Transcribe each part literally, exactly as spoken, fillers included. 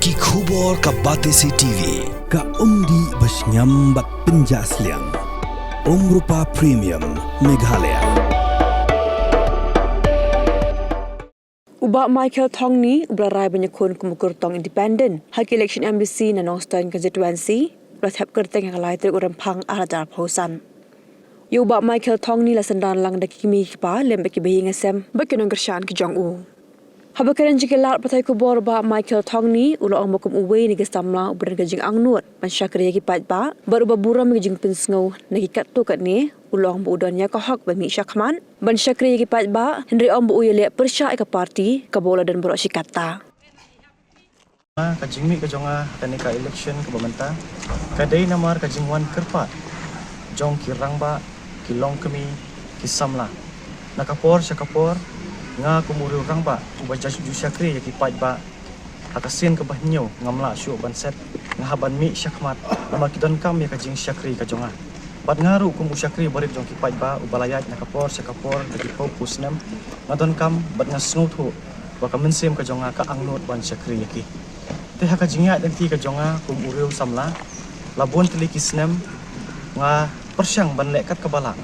Ki khubor ka Batesi T V, ka umdih ba shngiam bad pynjah sliang. Umrupa Premium, Meghalaya. U Bah Michael Thongni, uba la rai ban ïakhun kum u kyrtong independent ha ki election M D C na Nongstoiñ constituency, u la thep kyrteng ha ka lai tarik u Rymphang ar hajar arphew san. Ïa u Bah Michael Thongni la synran lang da ki kmie ki kpa lem bad ki bahaïing hasem bad ki nongkyrshan ki jong u. Haba kren sha ki lad pathai khubor, u Bah Michael Thongni u la ong ba kum uwei na ki samla uba don ka jingangnud ban shakri ïa ki paidbah bad uba burom ïa ka jingpynsngew na ki katto katne, u la ong ba u don ïa ka hok ban mih shakhmat ban shakri ïa ki paidbah, hynrei ym ba u ïaleh pyrshah ïa ka party kaba u la don baroh shi katta. Ka jingmih ka jong nga ha kane ka election kaba mynta ka dei namar ka jingwan kyrpad jong ki rangbah, ki longkmie, ki samla. Na ka por sha ka por, nga kum u riew rangbah uba ju shakri ïa ki paidbah, ha ka sien kaba hynñiew ngam lah shuh ban set, nga hap ban mih shakhmat namar ki donkam ïa ka jingshakri ka jong nga. Bad nga ruh kum u shakri barit jong ki paidbah uba la ïaid na ka por sha ka por da ki phew phew snem, nga donkam bad nga sngewthuh ba ka mynsiem ka jong nga ka angnud ban shakri ïa ki. Te ha ka jingïaid lynti ka jong nga kum u riew samla, la bun tylli ki snem nga pyrshang ban leh kat kaba lah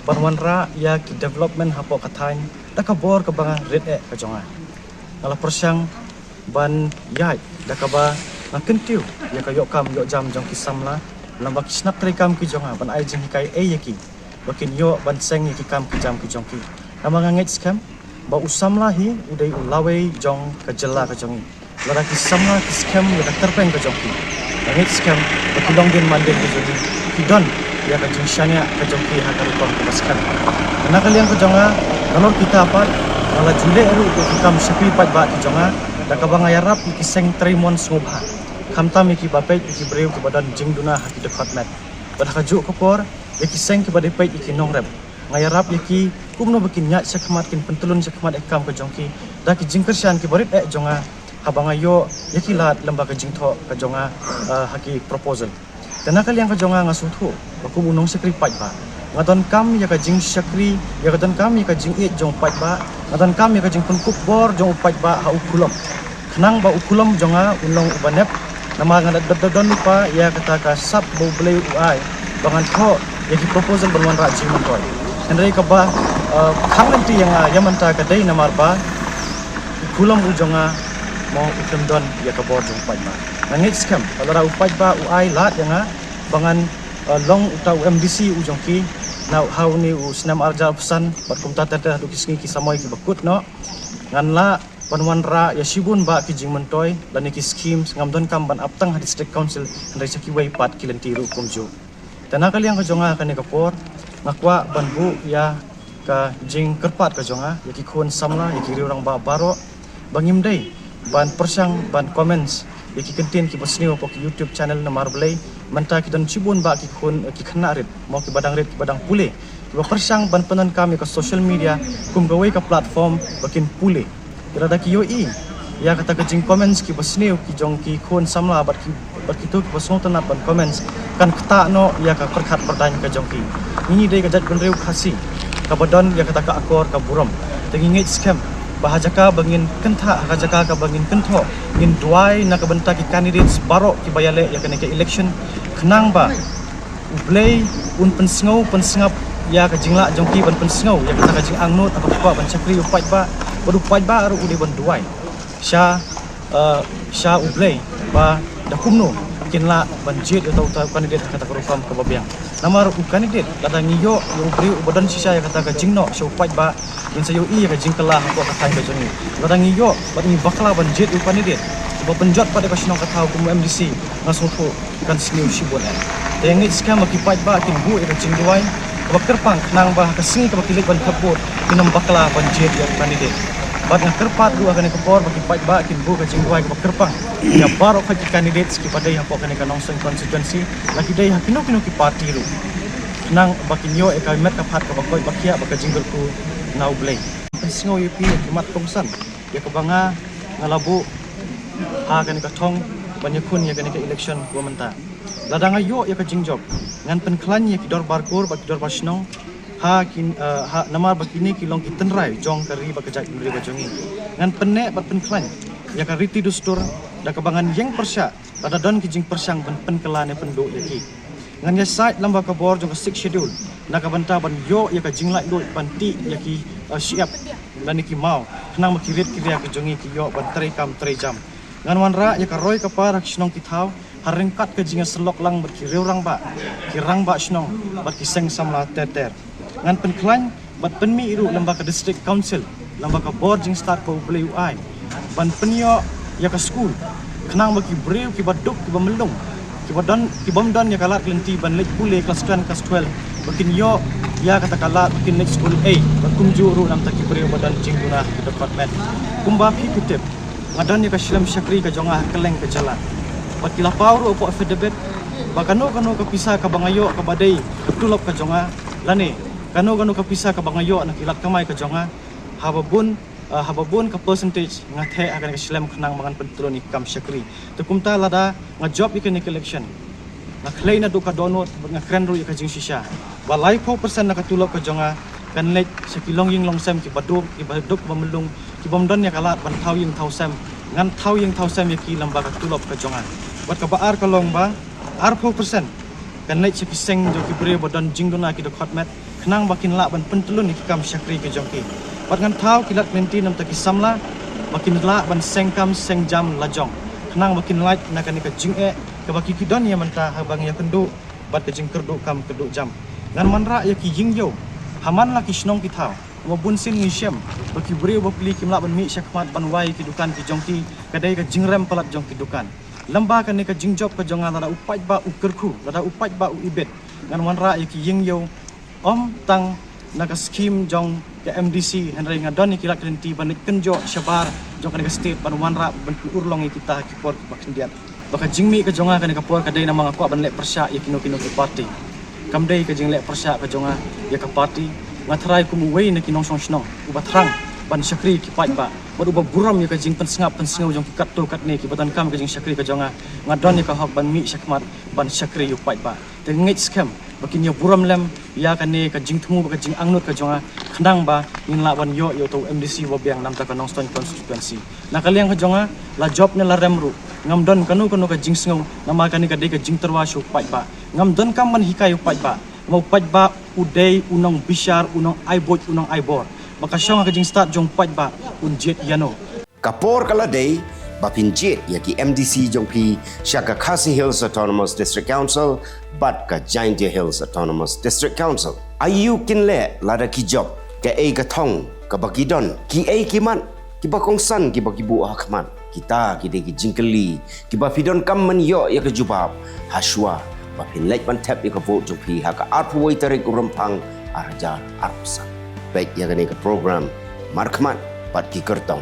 ban wanrah ïa ki development hapoh ka thaiñ da ka bor kaba nga rit eh ka jong nga. Nga la pyrshang ban ïaid da kaba nga kyntiew ïa ka ïoh kam ïoh jam jong ki samla, lem bad ki shnat treikam ki jong nga ban ai jinghikai ei ïa ki ba kin ïoh ban seng ïa ki kam ki jam ki jong ki. Namar nga ngeit skhem ba u samla hi u dei u lawei jong ka jylla ka jong ngi. Lada ki samla ki skhem ïa ka tyrpeng ka jong ki, nga ngeit skhem ba ki longdien mandien ka jong ngi ki don ïa ka jingshaniah ka jong ki ha ka rukom kaba skhem. Na ka liang ka jong nga, nalor kita pat, nga la ju leh ruh ïa ki kam shakri paidbah ki jong nga da kaba nga ïarap ïa ki seng trei mon sngewbha, khamtam ïa kiba peit ïa ki briew kiba don jingduna ha ki dkhot met. Bad ha kajuh ka por, ïa ki seng kiba dei peit ïa ki nongrep, nga ïarap ïa ki kumno ba kin ïaid shakhmat, kin pyntylun shakhmat ïa ka kam ka jong ki da ki jingkyrshan kiba rit eh jong nga, haba nga ïoh ïa ki lad lem bad ka jingthoh ka jong nga, ah, ha ki proposal. Te na ka liang ka jong nga, nga sngewthuh ba kum u nongshakri paidbah, nga donkam ïa ka jingshakri, ïa ka donkam ïa ka jingïeit jong u paidbah, nga donkam ïa ka jingpynkup bor jong u paidbah ha u khulom, khnang ba u khulom jong nga un long uba nep. Namar nga da, da, da don lypa ïa kata ka sap ba U Blei u ai ba ngan thoh ïa ki proposal ban wanrah jingmyntoi. Hynrei kaba, eh, khang lynti ïa nga ïa mynta ka dei namar ba u khulom u jong nga mo u khlem don ïa ka bor jong u paidbah. Nga ngeit skhem ba lada u paidbah u ai lad ïa nga ba ngan, eh, long uta u M D C u jong ki na ha une u snem ar hajar arphew san bad kumta ter ter haduh ki sngi ki samoi kiba kut noh, ngan lah ban wanrah ïa shibun bah ki jingmyntoi lane ki schemes. Ngam donkam ban ap tang ha District Council, hynrei sha kiwei pat ki lynti ruh kumjuh. Te na ka liang ka jong nga ha kane ka por, nga kwah ban buh ïa ka jingkyrpad ka jong nga ïa ki khun samla, ïa ki riew rangbah baroh, ba ngim dei ban pyrshang ban comments ïa ki kyntien kiba sniew hapoh ki YouTube channel. Namar balei, mynta ki don shibun bah ki khun, ki khynnah rit mo, kiba dang rit, kiba dang pule, kiba pyrshang ban pyndonkam ïa ka social media kum kawei ka platform ba kin pule. Lada ki ïohi ïa kata ka jingcomments kiba sniew ki jong ki khun samla bad ki, bad kito kiba sngewtynnat ban comments, kan ktah noh ïa ka pyrkhat pyrdaiñ ka jong ki. Ngi dei ka jaitbynriew Khasi kaba don ïa kata ka akor ka burom. Te ngi ngeit skhem ba ha jaka ba ngin kynthah, ha ka jaka kaba ngin kynthoh, ngin duwai na ka bynta ki candidates baroh kiba ïaleh ïa kane ka election, khnang ba U Blei un pynsngew pynsngap ïa ka jinglah jong ki ban pynsngew ïa kata ka jingangnud ha kaba kwah ban shakri u paidbah, bad u paidbah ruh u dei ban duwai sha, eh, sha U Blei ba da kumno kin lah ban jied ïa uta u candidate ha kata ka rukom kaba biang. Namar u candidate, lada ngi ïoh ïa u briew uba don shisha ïa kata ka jingnoh sha u paidbah, ngin sa ïohi ïa ka jingkylla hapoh ka thaiñ ka jong ngi. Lada ngi ïoh bad ngi bakla ban jied ïa u candidate uba pynjot pat ïa ka shnong ka thaw kum u M D C, nga sngewthuh kan sniew shibun eh. Te nga ngeit skhem ba ki paidbah kin buh ïa ka jingduwai kaba kyrpang, khnang ba ha ka sngi kaba ki leit ban thep vote, kin ym bakla ban jied ïa u candidate. Bad nga kyrpad ruh ha kane ka por ba ki paidbah kin buh ka jingduwai kaba kyrpang ïa baroh ki candidates kiba dei hapoh kane ka Nongstoiñ constituency, la ki dei ha kino kino ki party ruh, khnang ba kin ïoh ïa ka met ka phad kaba koit ba khiah bad ka jingkyrkhu na U Blei. Pynsngew ïa phi ïa ki mat kongsan ïa kaba nga, nga la buh ha kane ka thong ban ïakhun ïa kane ka election kaba mynta. Lada nga ïoh ïa ka jingjop, ngan pynkhlaiñ ïa ki dorbar kur bad ki dorbar shnong ha ki, eh, ha, namar ba kine ki long ki tynrai jong ka ri bad ka jaitbynriew ka jong ngi. Ngan pynneh bad pynkhlaiñ ïa ka riti dustur Da kaba ngan ïeng pyrshah lada don ki jingpyrshang ban pynkylla ne pynduh ïa ki. Ngan ïasaid lyngba ka bor jong ka Sixth Schedule na ka bynta ban ïoh ïa ka jinglaitluid ban tih ïa ki, uh, shyiap lane ki maw, khnang ba ki rit ki ria ki jong ngi ki ïoh ban trei kam trei jam. Ngan wanrah ïa ka roi ka par ha ki shnong ki thaw ha ryngkat ka jingïasyllok lang bad ki riew rangbah, ki rangbah shnong bad ki seng samla ter ter. Ngan pynkhlaiñ bad pynmih ruh lyngba ka District Council, lyngba ka bor jingstad ba U Blei u ai, ban pynïoh ïa ka skul, khnang ba ki briew kiba duk kiba myllung, kiba don, kibym don ïa ka lad ka lynti ban leit pule klas ten klas twelve, ba kin ïoh ïa kata ka lad ba kin leit skul ei, bad kumjuh ruh namta ki briew ba don jingduna ki dkhot met. Kumba phi tip, nga don ïa ka shlem shakri ka jong nga ha kylleng ka jylla. Bad ki la paw ruh hapoh affidavit ba kano kano ka pisa kaba nga ïoh kaba dei ka tulop ka jong nga, lane kano kano ka pisa kaba nga ïoh na ki lad kamai ka jong nga, haba bun, ah, haba bun ka percentage nga theh ha kane ka shlem khnang ba ngan pyntlun ïa ki kam shakri. Te kumta lada nga jop ïa kane ka election, nga khlei naduh ka dohnud bad nga kren ruh ïa ka jingshisha ba laiphew percent na ka tulop ka jong nga kan leit sha ki longïing longsem kiba duk, kiba duk ba myllung, kibym don ïa ka lad ban thaw ïing thaw sem. Ngan thaw ïing thaw sem ïa ki lyngba ka tulop ka jong nga. Bad kaba ar ka long ba arphew percent kan leit sha ki seng jong ki briew ba don jingduna ki dkhot met, khnang ba kin lah ban pyntlun ïa ki kam shakri ki jong ki. Bad ngan thaw ki lad ka lynti namta ki samla ba kin lah ban seng kam seng jam lajong, khnang ba kin lait na kane ka jingeh kaba ki ki don ïa mynta haba ngi ïakynduh bad ka jingkyrduh kam kyrduh jam. Ngan wanrah ïa ki ïing ïew ha man la ki shnong ki thaw. Mo bun sien ngi shem ba ki briew ba pli kim lah ban mih shakhmat ban wai ki dukan ki jong ki, ka dei ka jingrem palat jong ki dukan. Lyngba kane ka jingjop ka jong nga, lada u paidbah u kyrkhu, lada u paidbah u ibit, ngan wanrah ïa ki ïing ïew ym tang na ka skim jong ka M D C, hynrei nga don ïa ki lad ka lynti ban leit kynjoh shabar jong kane ka state ban wanrah ban pynurlong ïa kita ha ki por kiba khyndiat. Ba ka jingmih ka jong nga kane ka por ka dei namar nga kwah ban leh pyrshah ïa kino kino ki party. Kam dei ka jingleh pyrshah ka jong nga ïa ka party. Nga tharai kum uwei na ki nongshong shnong uba thrang ban shakri ïa ki paidbah bad uba burom ïa ka jingpynsngap pynsngew jong ki katto katne kiba donkam ka jingshakri ka jong nga, nga don ïa ka hok ban mih shakhmat ban shakri ïa u paidbah. Te nga ngeit skhem ba kin ïa burom lem ïa kane ka jingthmu bad ka jingangnud ka jong nga, khnang ba ngin lah ban ïoh ïa uto u M D C uba biang namar ka Nongstoiñ constituency. Na ka liang ka jong nga, la jop ne la rem ruh, ngam don kano kano ka jingsngew namar kane ka dei ka jingtyrwa sha u paidbah. Ngam donkam ban hikai u paidbah, namar u paidbah u dei u nongbishar, u nongai buit, u nongai bor. Ba ka shong ha ka jingstad jong u paidbah un jied ïano. Ka por ka la dei ba phin jied ïa ki M D C jong phi sha ka Khasi Hills Autonomous District Council bad ka Jaintia Hills Autonomous District Council. Aïu kin leh lada ki jop? Kaei ka thong kaba ki don? Kiei ki mat kiba kongsan kiba ki buh ha khmat? Kita ki dei ki jingkylli kiba phi donkam ban ïoh ïa ka jubab ha shuwa ba phin leit ban thep ïa ka vote jong phi ha ka arphew wei tarik u Rymphang ar hajar arphew san. Peit ïa kane ka program Markhmat bad ki Kyrtong.